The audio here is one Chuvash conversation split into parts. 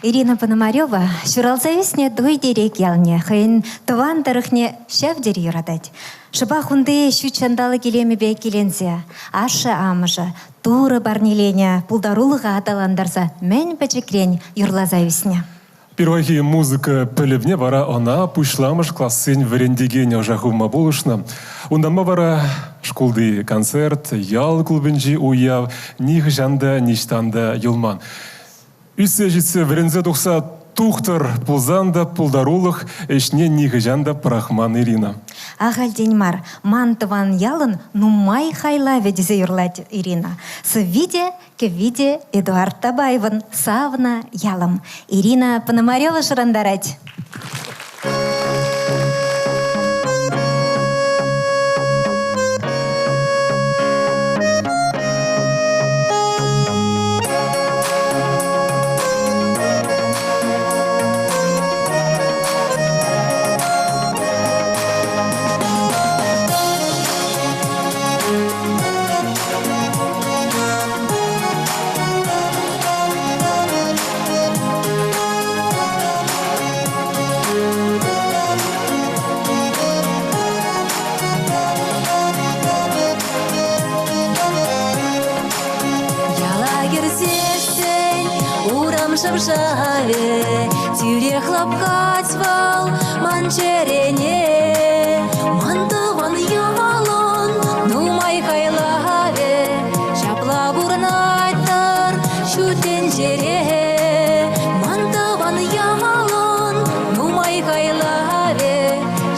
Ирина Пономарева ҫуралса ӳснӗ Туйтерек ялне, хӑйӗн тӑван тӑрӑхне ҫав тери юратать. Шӑпах унти ҫут ҫанталӑк илемӗпе киленсе ашшӗ-амӑшӗ Турӑ парнеленӗ пултарулӑха аталантарса мӗн пӗчӗкрен юрласа ӳснӗ. Пирвайхи музыка пӗлӗвне вара ӑна пуҫламӑш классен вӗрентекенӗ ӑша хывма пулӑшнӑ. Унтанпа вара шкулти концерт, ял клубӗнчи уяв нихӑҫан та ниҫтан та юлман. Ӳссе ҫитсе вӗренсе тухса тухтӑр пулсан та пултарулӑх ӗҫне нихӑҫан та пӑрахман Ирина. Ахальтен мар ман тӑван ялӑн нумай хайлавӗ тесе юрлать Ирина. Сӑвви те, кӗвви те Эдуард Табаевӑн «Савнӑ ялӑм». Ирина Пономарева шӑрантарать. Яла кӗрсессӗн урам шӑв-шавӗ тӳрех лапкать вӑл ман чӗрене. Ман тӑван ялӑн нумай хайлавӗ ҫапла пурӑнать-тӑр ҫут тӗнчере. Ман тӑван ялӑн нумай хайлавӗ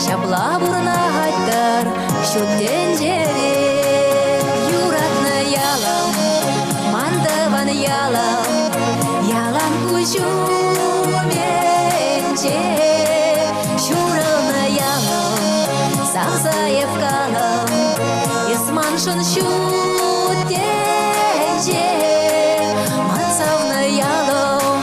ҫапла пурӑнать-тӑр ҫут тӗнчере. Юратнӑ ялӑм, ман тӑван ялӑм, ялан куҫ умӗнче. Ҫуралнӑ ялӑм, савса эп калӑм, эс маншӑн ҫут тӗнче. Ман савнӑ ялӑм.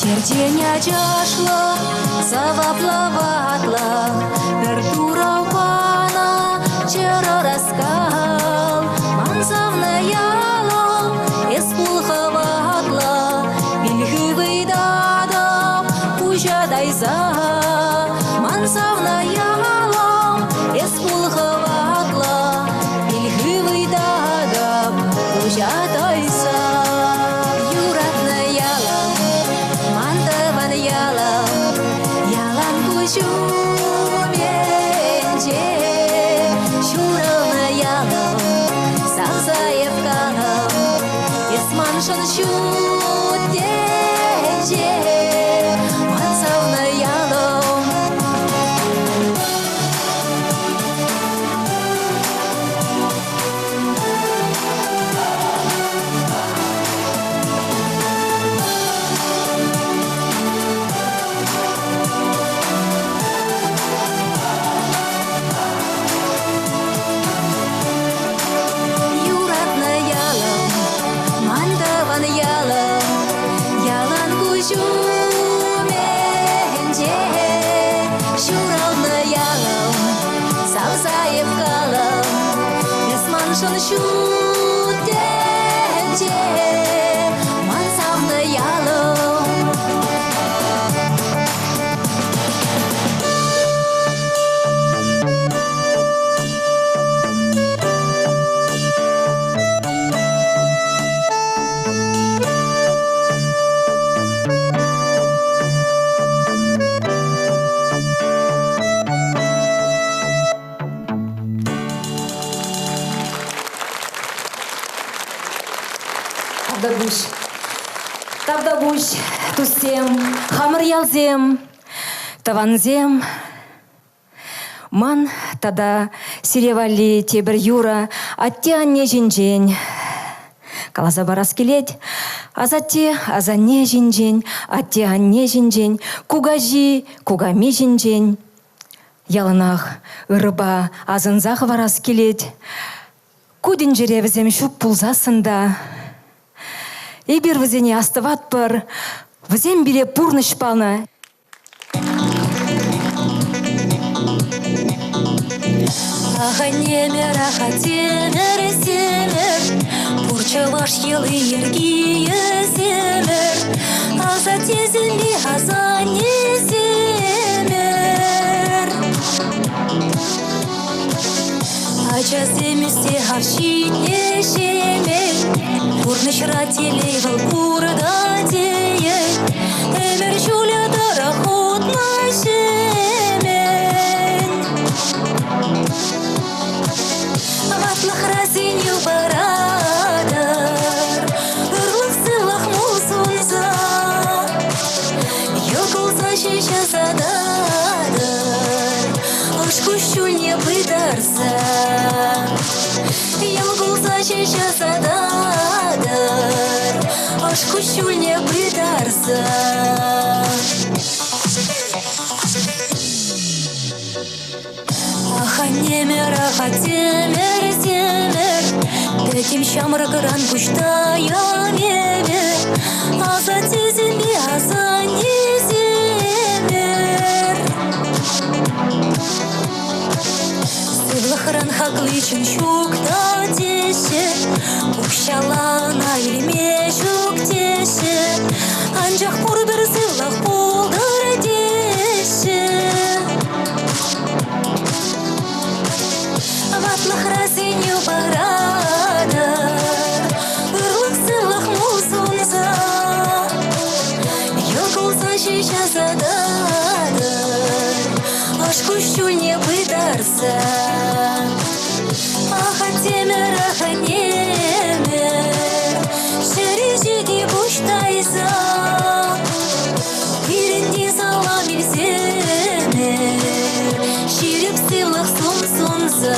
Черчен ачашлӑх, сӑваплӑ ватлӑх, пӗр турӑ панӑ чӗрӗ ӑраскал. Ман савнӑ ялӑм, эс пул хӑватлӑ, пилхӳ ыйтатӑп пуҫа тайса. Ман савнӑ ялӑм, эс пул хӑватлӑ, пилхӳ ыйтатӑп пуҫа тайса. Юратнӑ ялӑм, ман тӑван ялӑм, ялан куҫ умӗнче. Ҫурӑлнӑ ялӑм, савса эп калӑм, эс маншӑн ҫут тӗнче, ман савнӑ ялӑм. Юратнӑ ялӑм, ман тӑван ялӑм, ялан куҫ умӗнче. Ҫуралнӑ ялӑм, савса эп калӑм, эс маншӑн ҫут тӗнче, ман савнӑ ялӑм. Тавтапуҫ. Тавтапуҫ, туссем, хамӑр ялсем, тӑвансем. Ман тата сире валли тепӗр юрӑ атте-анне ҫинчен каласа парас килет. Асатте асанне ҫинчен, атте-анне ҫинчен, кукаҫи куками ҫинчен яланах ырӑпа асӑнса хӑварас килет. Ку тӗнчере вӗсем ҫук пулсассӑн та эпир вӗсене астӑватпӑр, вӗсем пире пурнӑҫ панӑ. Аханемӗр, ахатемӗр, семӗр, пур чӑваш йӑли-йӗркийӗсемӗр, асаттесемпе асаннесемӗр. Ачасем ӳссе ав ҫитнӗ ҫемӗн, пурнӑҫра телей вӑл пур та тейӗн, ӗмӗр ҫулӗ тӑрӑх утнӑ ҫемӗн. Ватлӑхра сӗнӳ паратӑр, ырлӑх-сывлӑх мул сунса, йӑл кулса ҫеҫ ӑсататӑр, ӑш куҫҫульне пытарса. Йӑл кулса ҫеҫ ӑсататӑр, ӑш куҫҫульне пытарса. Ах, аннемӗр, ах, аттемӗр, семӗр, пӗтӗм ҫамрӑкран пуҫтаям эпӗ, асаттесемпе асаннесемӗр. Сывлӑхран хакли чӑн ҫук та теҫҫӗ, укҫалана илме ҫук теҫҫӗ, анчах пурпӗр сывлӑх пултӑр теҫҫӗ. Ватлӑхра сӗнӳ паратӑр, ырлӑх-сывлӑх мул сунса, йӑл кулса ҫеҫ ӑсататӑр, ӑш куҫҫульне пытарса. Ах, аттемӗр, ах, аннемӗр, ҫӗре ҫити пуҫ тайса, пирӗнти салам илсемӗр, ҫирӗп сывлӑх сун сунса.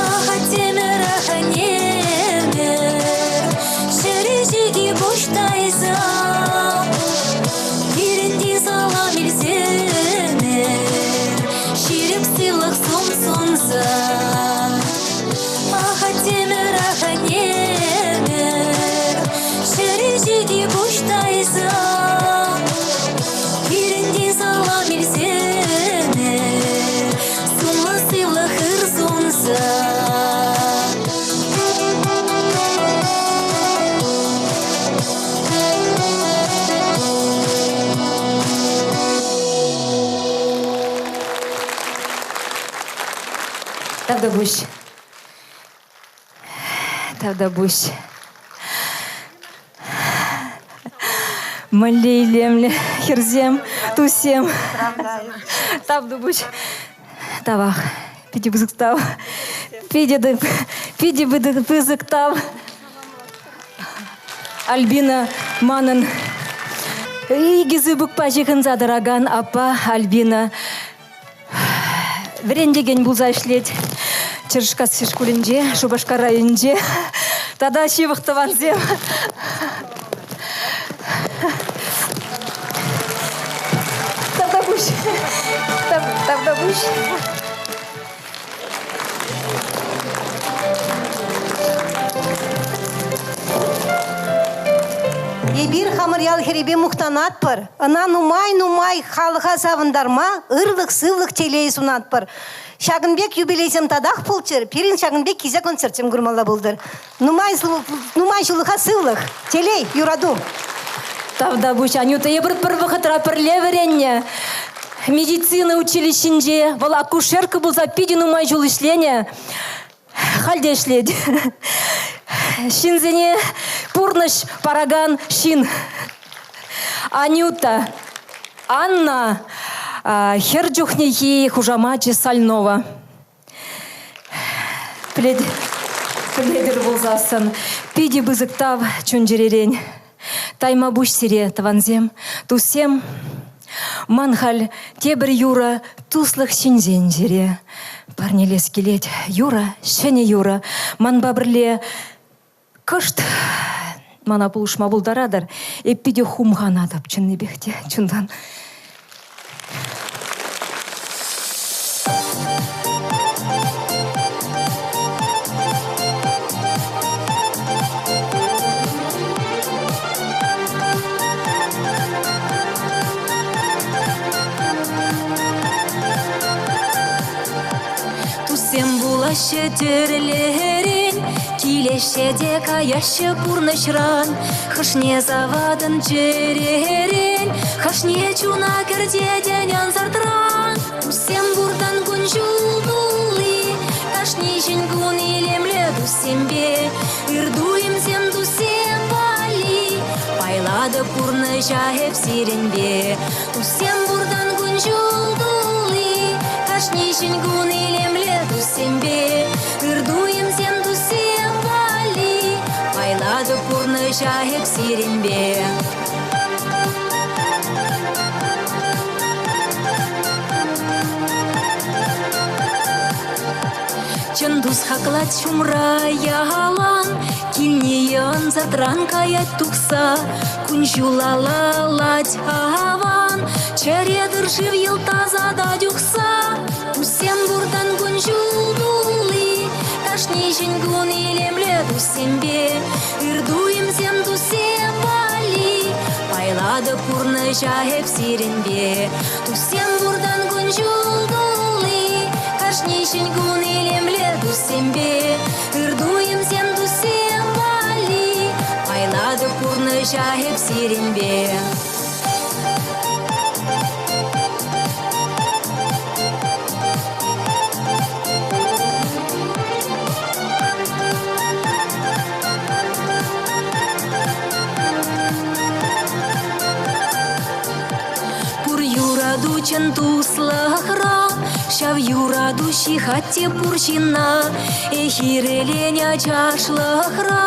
Ах, аттемӗр, ах, аннемӗр, ҫӗре ҫити пуҫ тайса, пирӗнти салам илсемӗр, ҫирӗп сывлӑх сун сунса. Ах, аттемӗр, ах, аннемӗр, ҫӗре ҫити пуҫ тайса, пирӗнти салам илсемӗр, сумлӑ сывлӑх ыр сунса. Тавтапуҫ. Тавтапуҫ. Мӗнле илемлӗ хӗрсем, туссем. Тавтапуҫ. Тавах. Питӗ пысӑк тав. Питӗ, питӗ пысӑк тав. Альбина манӑн икӗ сыпӑкпа ҫыхӑнса тӑракан аппа Альбина вӗрентекен пулса ӗҫлет Чӑрӑшкасси шкулӗнче, Шупашкар районӗнче. Тата ҫывӑх тӑвансем. Тавтапуҫ. Тавтапуҫ. Эпир хамӑр ял хӗрӗпе мухтанатпӑр. Ӑна нумай-нумай халӑха савӑнтарма ырлӑх-сывлӑх телей сунатпӑр. Ҫакӑн пек юбилейсем татах пулччӑр, пирӗн ҫакӑн пек килсе концертсем курмалла пултӑр. Нумай, нумай ҫуллӑха сывлӑх, телей, юрату. Тавтапуҫ, Анюта, эпир пӗр вӑхӑтра пӗрле вӗреннӗ. Медицина училищинче вӑл акушерка пулса питӗ нумай ҫул ӗҫленӗ. Халь те ӗҫлет. Ҫынсене пурнӑҫ паракан ҫын. Анюта, Анна, Хӗр чухнехи хушамачӗ Сальнова. Пӗлетӗр пулсассӑн, питӗ пысӑк тав чун-чӗререн. Тайма пуҫ сире, тӑвансем, туссем. Ман халь тепӗр юрӑ туслӑх ҫинчен сире парнелес килет. Юрӑ, ҫӗнӗ юрӑ. Манпа пӗрле кӑшт мана пулӑшма пултаратӑр. Эп питӗ хумханатӑп чӑннипех те чунтан. Туссем пулаҫҫӗ тӗрлӗрен, килеҫҫӗ те каяҫҫӗ пурнӑҫран. Хӑшне саватӑн чӗререн, хӑшне чуна кӗртетӗн ӑнсӑртран. Туссем пуртан кун-ҫул тулли, кашни ҫӗн кун илемлӗ туссемпе. Ыр туйӑмсем туссем валли, пайлатӑп пурнӑҫа эп сирӗнпе. Туссем пуртан кун-ҫул тулли, кашни ҫӗн кун илемлӗ туссемпе. Ыр туйӑмсем туссем валли, пайлатӑп пурнӑҫа эп сирӗнпе. Чӑн тус хаклать ҫумра ялан, Килне ӑнсӑртран каять тухса, Кун-ҫулалалать аван, Чӗре тыр-шыв йӑлт тасатать ухса. Туссем пуртан кун-ҫул тулли, Кашни ҫӗн кун илемлӗ туссемпе. Ыр туйӑмсем туссем валли, Пайлатӑп пурнӑҫа эп сирӗнпе. Туссем пуртан кун-ҫул тулли, Кашни ҫӗн кун илемлӗ туссемпе. Ыр туйӑмсем туссем валли, Пайлатӑп пурнӑҫа эп сирӗнпе. Пур юрату чӑн туслӑхра, ҫав юрату ҫыхать те пур ҫынна. Эх, ирӗлен ачашлӑхра,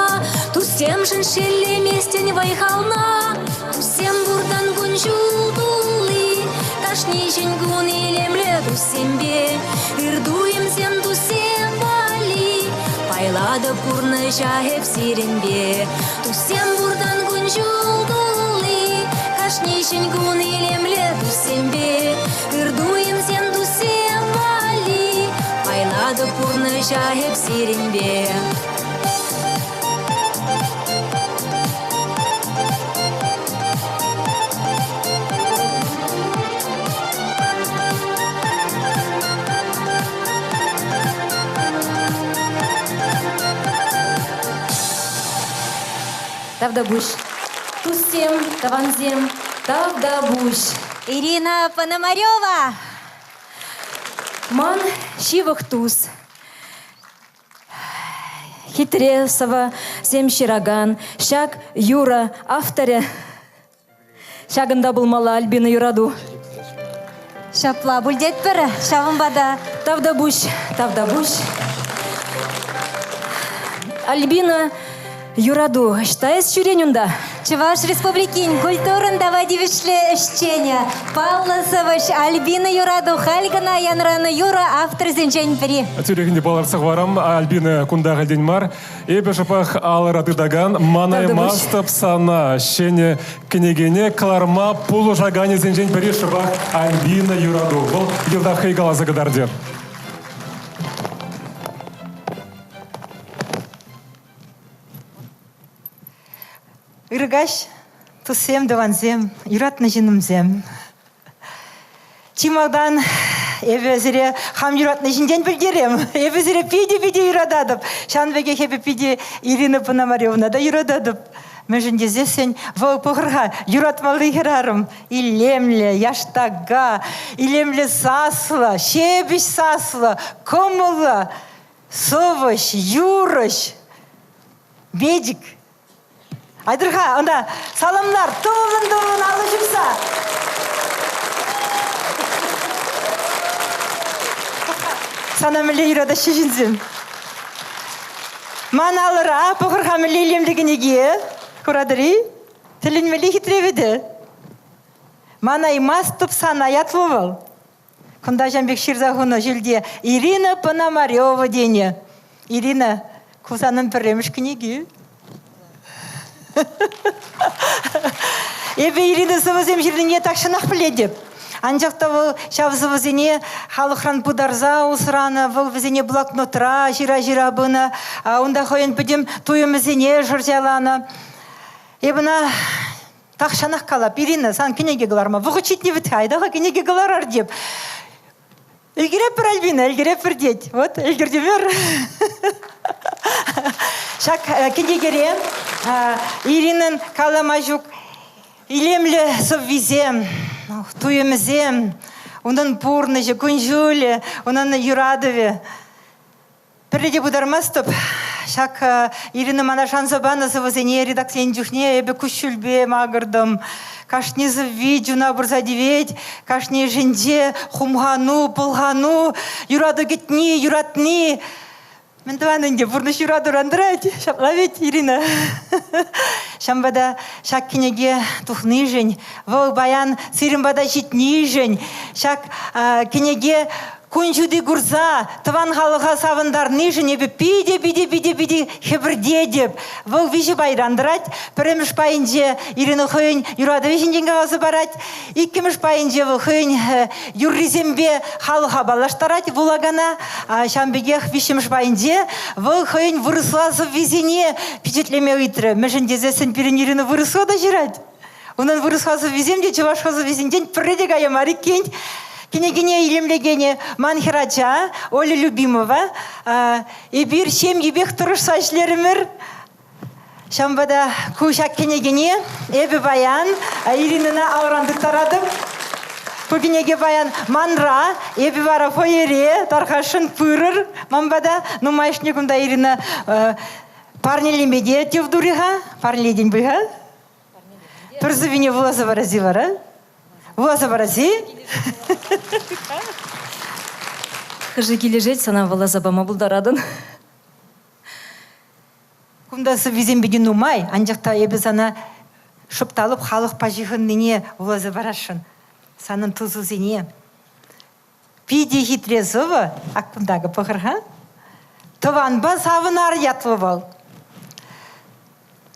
туссемшӗн шеллеместӗн вӑй-хална. Туссем пуртан кун-ҫул тулли, кашни ҫӗн кун илемлӗ туссемпе. Ыр туйӑмсем туссем валли, пайлатӑп пурнӑҫа эп сирӗнпе. Туссем пуртан кун-ҫул тулли, кашни ҫӗн кун илемлӗ туссемпе. Ыр туйӑмсем туссем валли, пайлатӑп пурнӑҫа эп сирӗнпе. Тавтапуҫ. Туссем, тӑвансем, тавтапуҫ. Ирина Пономарева! Ман ҫывӑх тус. Хитре сӑвӑсем ҫыракан ҫак юрӑ авторӗ ҫакӑнта пулмалла Альбина Юрату. Ҫапла пуль тетпӗр, ҫавӑнпа та. Тавтапуҫ, тавтапуҫ. Альбина Юрату, ӑҫта эс ҫӳрен унта? Чӑваш Республикин культурӑн тава тивӗҫлӗ ӗҫченӗ, паллӑ сӑвӑҫ Альбина Юрату халь кӑна янранӑ юрӑ авторӗсенчен пӗри. Тӳрех ӗнтӗ палӑртса хӑварам, Альбина кунта ахальтен мар. Эпӗ шӑпах алӑра тытакан «Манаймастӑп сана» ҫӗнӗ кӗнекене кӑларма пулӑшаканӗсенчен пӗри шӑпах Альбина Юрату. Вӑл йӑлтах хӑй каласа кӑтартӗ. Ырӑ каҫ, туссем, тӑвансем, юратнӑ ҫыннӑмсем. Чи малтан эпӗ сире хам юратни ҫинчен пӗлтерем. Эпӗ сире питӗ-питӗ юрататӑп. Ҫавӑн пекех эпӗ питӗ Ирина Пономаревна та юрататӑп. Мӗншӗн тесессӗн вӑл пӑхӑр-ха, юратмалли хӗрарӑм. Илемлӗ, яштака, илемлӗ саслӑ, ҫепӗҫ саслӑ, кӑмӑллӑ, Сӑвӑҫ, юрӑҫ, медик. Айтӑр-ха, ӑна саламлар, тӑвӑлӑн-тӑвӑлӑн алӑ ҫупса. Сана мӗнле юратаҫҫӗ ҫынсем. Ман алӑра пӑхӑр-ха мӗнле илемлӗ кӗнеке. Куратӑр-и? Тӗлӗнмелле хитре вӗтӗ. Манаймастӑп сана ятлӑ вӑл. Кунта ҫам пек ҫырса хунӑ ҫӳлте Ирина Пономарева тенӗ. Ирина, ку санӑн пӗрремӗш кӗнеки. Эпӗ Ирина сӑвӑсем ҫырнине тахҫанах пӗлетӗп. Анчах та вӑл ҫав сӑвӑсене халӑхран пытарса усранӑ, вӑл вӗсене блокнотра ҫыра-ҫыра пынӑ, унта хӑйӗн пӗтӗм туйӑмӗсене шӑрҫаланӑ. Эп ӑна тахҫанах калап, Ирина, сан кӗнеке кӑларма вӑхӑт ҫитнӗ вӗт-ха, айта-ха кӗнеке кӑларар теп. Ӗлкӗреппӗр, Альбина, ӗлкӗреппӗр тет. Вот, ӗлкӗртӗмӗр. Ҫак кӗнекере Иринӑн калама ҫук илемлӗ сӑввисем, туйӑмӗсем, унӑн пурнӑҫӗ, кун-ҫулӗ, унӑн юратӑвӗ. Пӗрре те пытармастӑп, ҫак Ирина мана шанса панӑ сӑвӑсене редакциленӗ чухне эпӗ куҫҫульпе макӑртӑм. Кашни сӑвви чуна пырса тивет, кашни ӗшӗнче хумхану, пӑлхану, юрату кӗтни, юратни. Мӗн тӑван ӗнтӗ, пурнӑҫ юратуран тӑрать. Ҫапла ведь, Ирина? Ҫавӑнпа та ҫак кӗнеке тухнишӗн, вӑл паян сирӗн пата ҫитнишӗн, ҫак кӗнеке Кун ҫути курса тӑван халӑха савӑнтарнишӗн эпӗ питӗ, питӗ, питӗ, питӗ хӗпӗртетӗп. Вӑл виҫӗ пайран тӑрать. Пӗрремӗш пайӗнче Ирина хӑйӗн юратӑвӗ ҫинчен каласа парать. Иккӗмӗш пайӗнче вӑл хӑйӗн юррисемпе халӑха паллаштарать вулакана. Ҫавӑн пекех виҫҫӗмӗш пайӗнче вӑл хӑйӗн вырӑсла сӑввисене пичетлеме ыйтрӗ. Мӗншӗн тесессӗн пирӗн Ирина вырӑсла та ҫырать. Унӑн вырӑс сӑввисем те чӑваш сӑввисенчен пӗрре те кая мар иккен. Кӗнекене илемлекенӗ ман хӗрача Оля Любимова. Эпир ҫемйипех тӑрӑшса ӗҫлерӗмӗр. Ҫавӑнпа та ку ҫак кӗнекене эпӗ паян Иринӑна алран тыттаратӑп. Ку кӗнеке паян манра, эпӗ вара фойере тархасшӑн пырӑр ман пата. Нумайӑшне кунта Ирина парнелеме те тӗв турӗ-ха. Парнелетӗн пуль-ха? Пӗр сӑввине вуласа парас-и вара? Вуласа парас-и? Хӑшӗ килӗшет, сана вуласа пама пултаратӑн. Кунта сӑввисем питӗ нумай, анчах та эпӗ сана шӑпталӑп халӑхпа ҫыхӑннине вуласа парасшӑн. Санӑн тусусене. Питӗ хитре сӑвӑ, ак кунта пӑхӑр-ха. Тӑванпа савӑнар ятлӑ вӑл.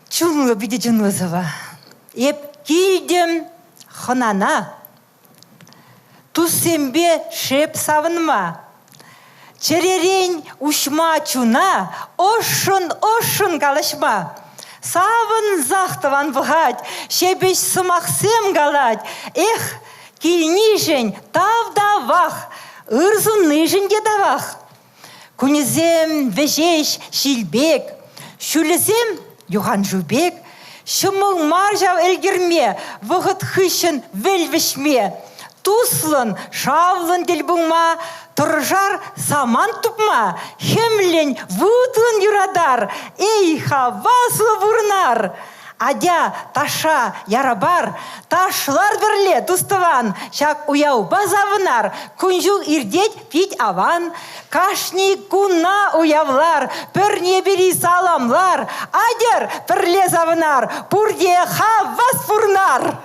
Чунлӑ, питӗ чунлӑ сӑвӑ. Эп килтӗм хӑнана. Туссемпе шеп савӑнма. Чӗререн уҫма чуна, ӑшшӑн-ӑшшӑн калаҫма. Савӑнсах тӑван пӑхать, ҫепӗҫ сӑмахсем калать. Эх, килнишӗн тав-тавах, ыр суннишӗн те тавах. Кунӗсем вӗҫеҫ ҫил пек, ҫулӗсем юханшыв пек. Ҫӑмӑл мар ҫав ӗлкӗрме, вӑхӑт хыҫҫӑн вӗл вӗҫме. Туслӑн, шавлӑн тӗл пулма, тӑрӑшар самант тупма, хӗмлӗн, вутлӑн юратар, эй, хаваслӑ пурӑнар. Атя, таша, яра пар, ташлар пӗрле, тус-тӑван, ҫак уявпа савӑнар, кун-ҫул иртет пит аван. Кашни куна уявлар, пӗрне-пӗри саламлар, атьӑр, пӗрле савӑнар, пурте хавас пурӑнар!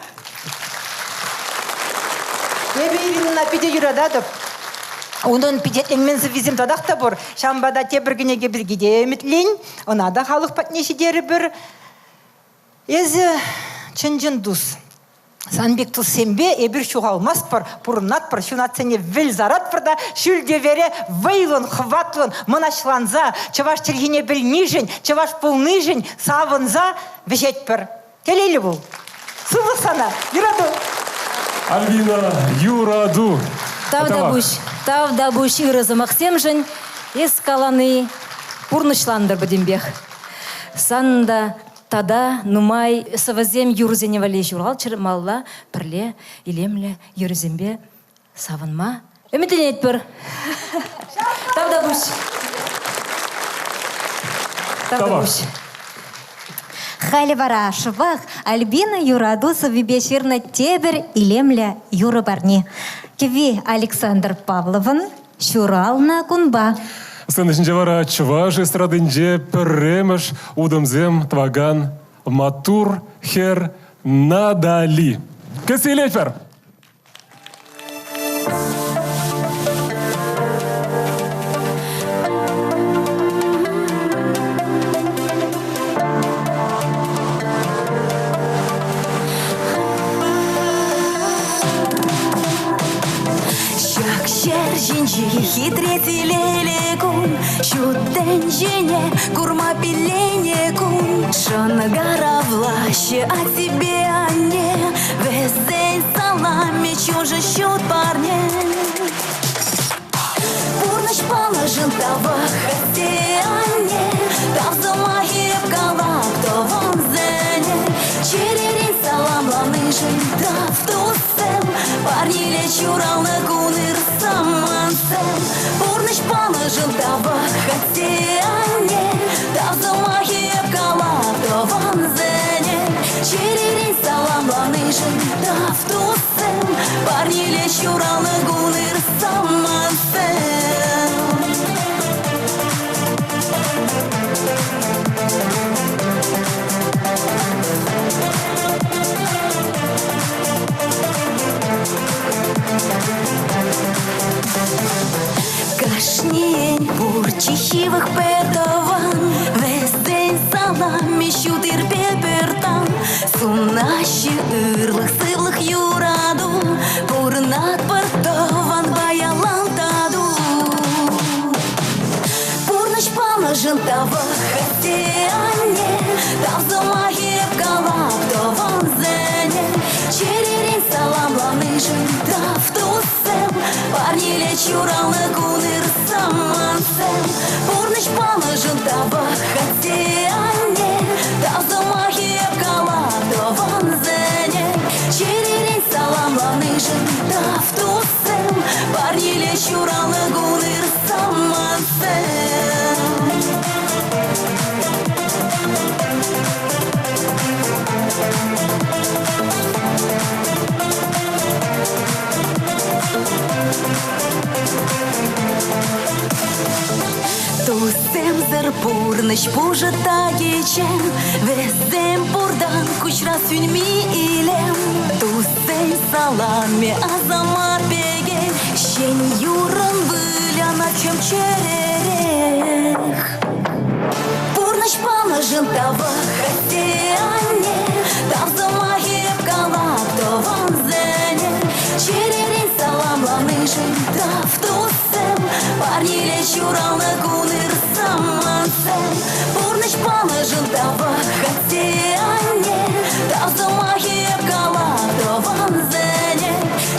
Эпӗ Иринӑна питӗ юрататӑп. Унӑн пичетленмен сӑввисем татах та пур. Ҫавӑнпа та тепӗр кӗнеке пирки те ӗмӗтлен. Ӑна та халӑх патне ҫитерӗпӗр. Эсӗ чӑн-чӑн тус. Сан пек туссемпе эпир ҫухалмастпӑр, пурӑнатпӑр, ҫунатсене вӗл саратпӑр та ҫӳлтевере вӑйлӑн, хӑватлӑн мӑнаҫланса чӑваш чӗлхине пӗлнишӗн, чӑваш пулнишӗн савӑнса вӗҫетпӗр. Телейлӗ пул. Сывлӑх сана, юрату. Альбина, юрату. Тавтапуҫ, тавтапуҫ ырӑ сӑмахсемшӗн. Эс калани пурнӑҫлантӑр пӗтӗмпех. Сан та тата нумай сӑвӑсем юрӑсене валли ҫуралччӑр малла пӗрле илемлӗ юрӑсемпе савӑнма ӗмӗтленетпӗр. Тавтапуҫ. Тавтапуҫ. Халӗ вара шӑпах Альбина юрату сӑввипе ҫырнӑ тепӗр илемлӗ юрӑ парни. Кӗвви Александр Павловӑн. Ҫуралнӑ кунпа! Сцена ҫинче вара чӑваш эстрадинче пӗрремӗш утӑмсем тӑвакан маттур хӗр Натали. Кӗтсе илетпӗр! Ҫак ҫӗр ҫинчи хитре телейлӗ кун, ҫут тӗнчене курма пилленӗ кун. Шӑнкӑравлаҫҫӗ о тебе, анне, вӗсен саламӗ чуншӑн ҫут парне. Пурнӑҫ палӑшӑн тавах атте-анне, тав сӑмахӗ эп калап тӑвансене. Чӗререн саламланишӗн тав туссем, парнеле ҫуралнӑ кун ыр самантсем. Пурнӑҫ панӑшӑн тавах атте-анне, тав сӑмахӗ эп калап тӑвансене. Чӗререн саламланишӗн тав туссем, парнеле ҫуралнӑ кун ыр самантсем. Кашнийӗн пур чи ҫывӑх пӗр тӑван, вӗсен саламӗ ҫут ирпе пӗр тан. Сунаҫҫӗ ырлӑх, сывлӑх, юрату, пурӑнатпӑр тӑванпа ялан тату. Пурнӑҫ панӑшӑн тавах атте-анне, тав сӑмахӗ эп калап тӑвансене. Чӗререн саламланишӗн тав туссем, парнелет ҫуралнӑ кун ыр самантсем. Пурнӑҫ панӑшӑн тавах атте-анне, тав сӑмахӗ эп калап тӑвансене. Чӗререн саламланишӗн тав туссем, парнеле ҫуралнӑ кун ыр самантсем. Туссемсӗр пурнӑҫ пушӑ та кичем, Вӗсем пуртан куҫра сӳнми илем. Туссен саламӗ асамат пекех, Ҫӗн юррӑн вылянать чем чӗререх. Пурнӑҫ панӑшӑн тавах атте-анне, Тав сӑмахӗ эп калап тӑвансене. Чӗререн саламланишӗн тав туссем, Парнеле ҫуралнӑ кун ыр самантсем. Пурнӑҫ панӑшӑн тавах атте-анне, Тав сӑмахӗ эп калап тӑвансене.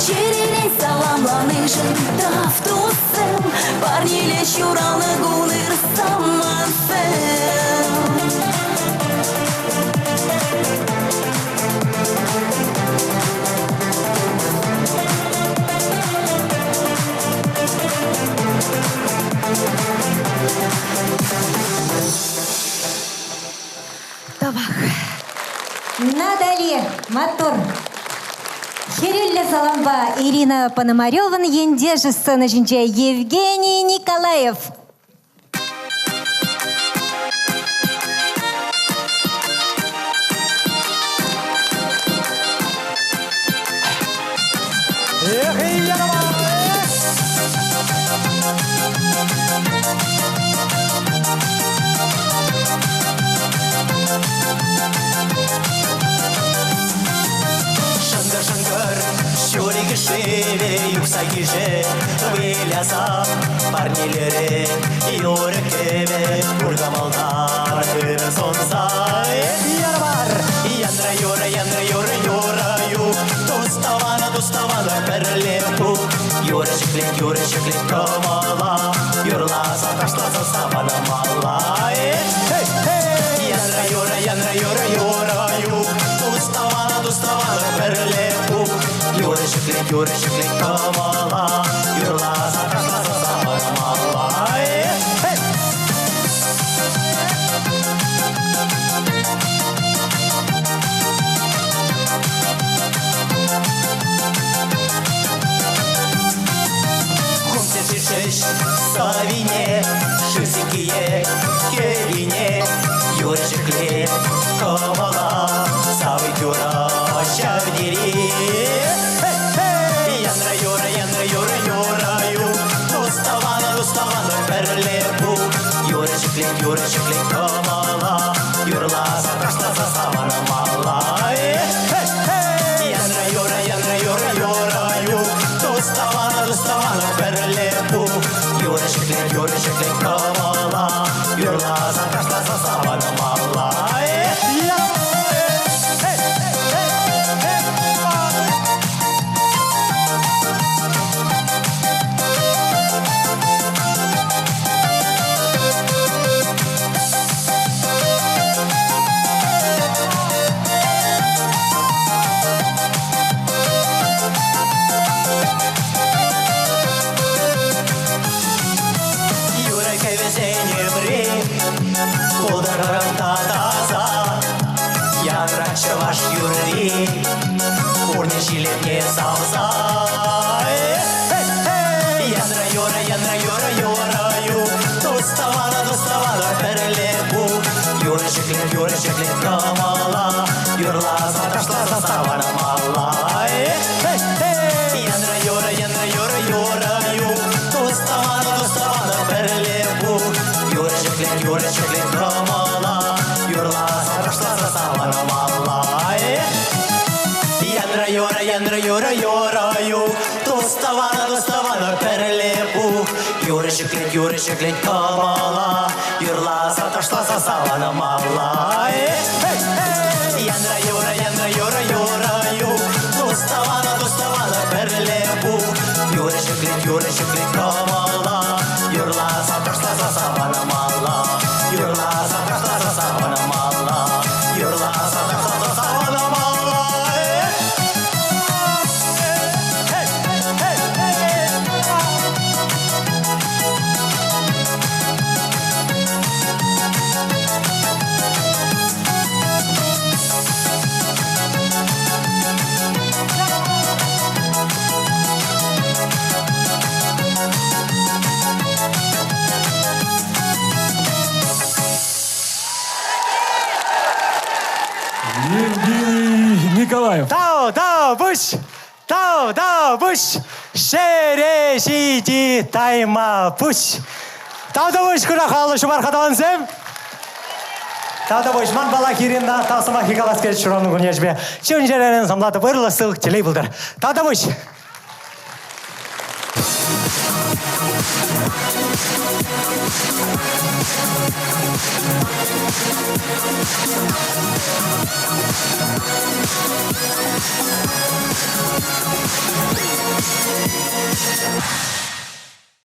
Чӗререн саламланишӗн тав туссем, Парнеле ҫуралнӑ кун ыр самантсем. Тавах. Натали, маттур. Хӗрӳллӗ салампа Ирина Пономаревӑн ентешӗ сцена ҫинче Евгений Николаев. Эх, эх! Шӑнкӑр-шӑнкӑр ҫурик шывӗ юхса килчӗ, выляса парнелерӗ юрӑ-кӗвӗ пур кӑмӑлтан ырӑ сунса. Яр-вар! Янра юрӑ, янра юрӑ, юрӑ юх, тус-тӑвана, тус-тӑвана пӗрле пух. Юрӑ ҫӗклет, юрӑ ҫӗклет кӑмӑла, юрласа, ташласа савӑнмалла. Эй, янра юрӑ, янра юрӑ, юрӑ юх, тус-тӑвана, тус-тӑвана пӗрле пух. Юрӑ ҫӗклет, юрӑ ҫӗклет кӑмӑла, юрласа, ташласа савӑнмалла. Эй! Хумсем сирсе Илеш савине, шывсиккие кӗвине, юр ҫӗклет кӑмӑла, савӑк юрӑ ҫав тери. Янра юрӑ, янра юрӑ, юрӑ ю, тус-тӑванӑ, тус-тӑванӑ пӗрле пул. Юрӑ ҫӗклет, юрӑ ҫӗклет кӑмӑла, юрласа, ташласа савӑнмалла. Янра юрӑ, янра юрӑ, юрӑ ю, тус-тӑванӑ, тус-тӑванӑ пӗрле пул. Юрӑ ҫӗклет, юрӑ ҫӗклет кӑмӑла, юрласа, ташласа савӑнмалла. Юрӑ кӗвӗсен ӗмри пултӑрӑн та таса, янрать чӑваш юрри пурнӑҫ илемне савса. Янра юрӑ, янра юрӑ, юрӑ ю, тус-тӑвана, тус-тӑвана пӗрле пул. Юрӑ ҫӗклет, юрӑ ҫӗклет кӑмӑла, юрласа, ташласа савӑнмалла. Янра юрӑ, янра юрӑ, юрӑ ю, тус-тӑвана, тус-тӑвана пӗрле пул. Юрӑ ҫӗклет, юрӑ ҫӗклет кӑмӑла, юрласа, ташласа савӑнмалла. Янра юрӑ, янра юрӑ, юрӑ ю, тус-тӑвана, тус-тӑвана пӗрле пух. Юрӑ ҫӗклет, юрӑ ҫӗклет кӑмӑла, юрласа, ташласа савӑнмалла. Янра юрӑ, янра юрӑ, юрӑ ю, тус-тӑвана, тус-тӑвана пӗрле пух. Юрӑ ҫӗклет, юрӑ ҫӗклет кӑмӑла, юрласа, ташласа савӑнмалла. Юрласа, ташласа савӑнмалла. Юрласа, ташласа савӑнмалла. Евгений Николаев. Тав, тав, пуҫ! Тав, тав, пуҫ! Ҫӗре ҫити тайма пуҫ! Тав та пуҫ, курахаллӑ ҫумар хаталансем! Тав та пуҫ, ман палах Ирина, тав сӑмахӗ калас килет ҫуралнӑ кун ячӗпе. Чун-чӗререн сӑмлатӑп, ырлӑх, сывлӑх, телей пултӑр. Тав та пуҫ!